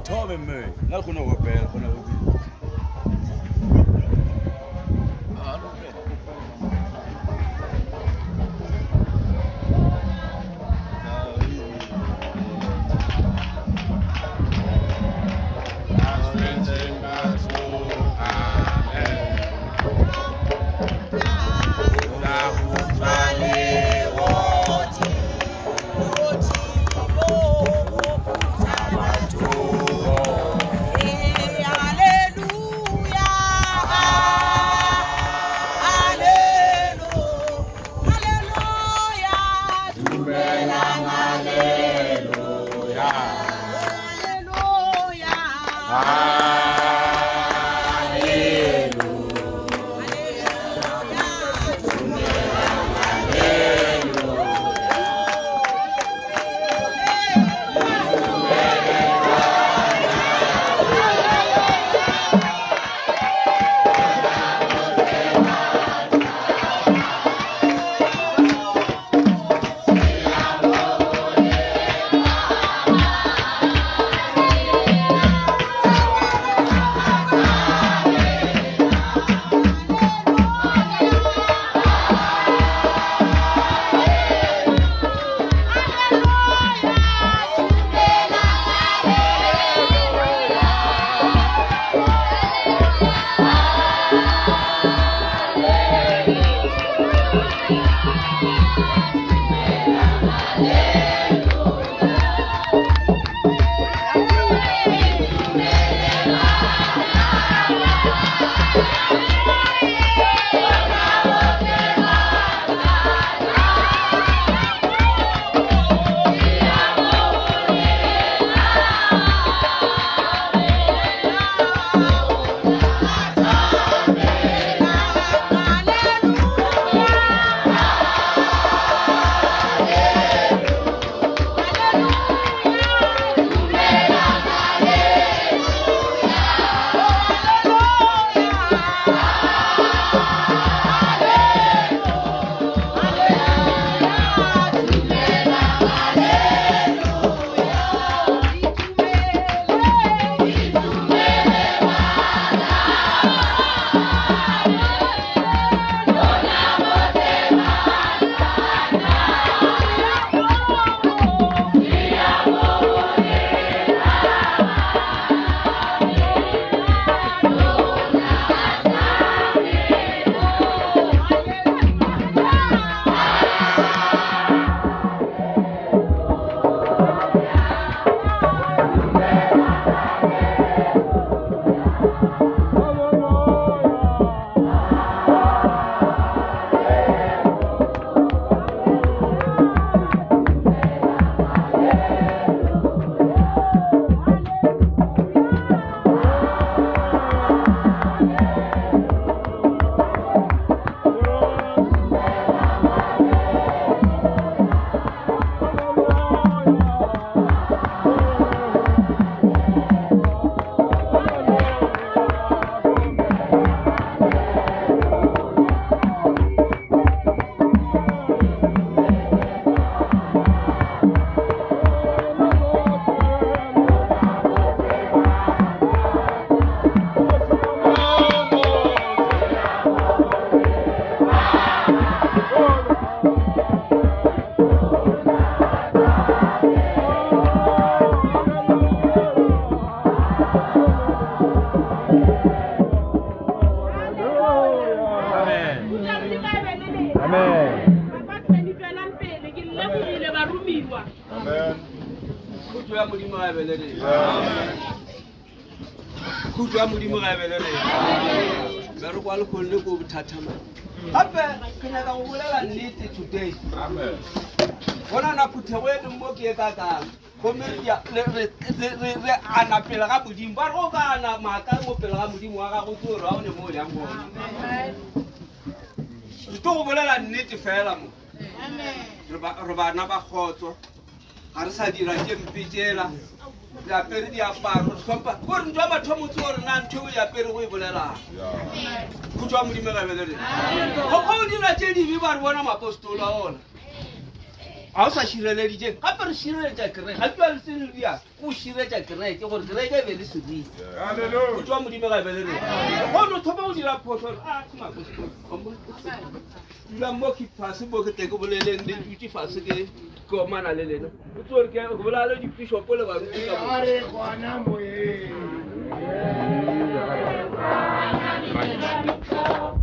Thome mme, nna le kgone go opela, kgone go bina. Khutšo ya Modimo ga e be le rena. Khutšo ya Modimo ga e be le rena. Mmereko wa lekgong le ko bothathamane. Gape ke nyaka go bolela nnete today. Bona na phuthego e leng mo ke e kakang. Gomme re ana pele ga Modimo. Ba re go ka ana maaka mo pele ga Modimo wa gago ke gore ga o ne mo o yang gona. Ke tlo go bolela nnete fela mo. Re bana ba kgotso. Ga re sa dira tše mpe tšela. Re apere diaparo, re hlompha. Ko re ntho ya mathomo tse gore na ntho e o e apere go e bolelang. Khutšo ya Modimo ga be le rena. Go go dira tše dibe ba re bona mapostola ona. Ga o sa šireleditše gape re šireletša kereke ga tšwa le se le bjang o širetša kereke gore kereke e be le seriti. Khutšo ya Modimo ga be le rena. Go no thoma go dira phošo gore a ke mapostola. Dulang mo ke fase mo ke tle ke boleleng le dutše fase ke ke omana le lena. O tsore ke ke bolela le dipishopo le baruti ka moka. A re gona moyeng.